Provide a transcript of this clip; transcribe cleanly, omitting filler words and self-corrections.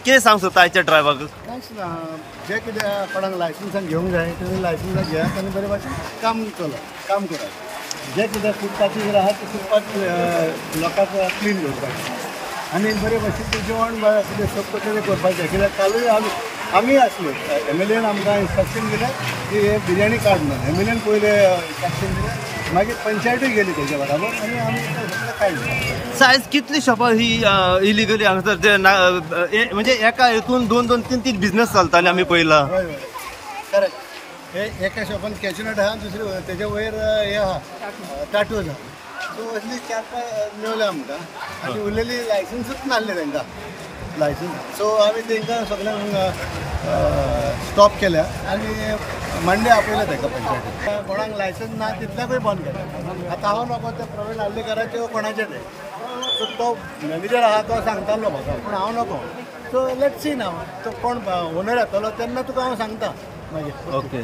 कितें सांग सोदता आयच्या ड्रायव्हराक? कांयच ना, जे कितें कोणाक लायसन्सान घेवंक जाय तेणी लायसन्सां घेयात आनी बरे भाशेन काम चलात, काम करात. जे कितें फुटपाथीर आहा ते फुटपाथ लोकांक क्लीन दवरपाचें आनी बरे भाशेन तें जेवण कितें सोंपता तें करपाचें. कित्याक कालूय आमी आसल्यो, एम एल एन आमकां इन्स्ट्रक्शन दिलें की हे बिरयानी काड म्हणून. एम एल एन पयलें इन्स्ट्रक्शन दिलें, मागीर पंचायतूय गेली तेजे बराबर आनी आमी तें सगळें काडलें. सायज कितली शॉपां ही इलिगली हांगासर जे म्हणजे एका हितून दोन दोन तीन तीन बिझनस चलताले आमी पळयला. हय हय करेक्ट. हे एका शॉपान कॅशनट आहा, दुसरे तेजे वयर हे आहा, टाटूज आहा. सो असली चार पांच मेवल्या आमकां आनी उरलेली लायसन्सूच नासलें तांकां लायसन्स. सो आमी तांकां सगल्यांक स्टॉप केल्या आनी मंडे आपयलें ताका पंचायतीन. कोणाक लायसन्स ना तितल्याकूय बंद केलें. आतां हांव नको ते प्रवीण आर्लेकराचे कोणाचे ते, सो तो मॅनेजर आहा तो सांगतालो म्हाका, पूण हांव नको. सो let see ना, तो कोण ओनर येतलो तेन्ना तुका हांव सांगता मागीर. ओके.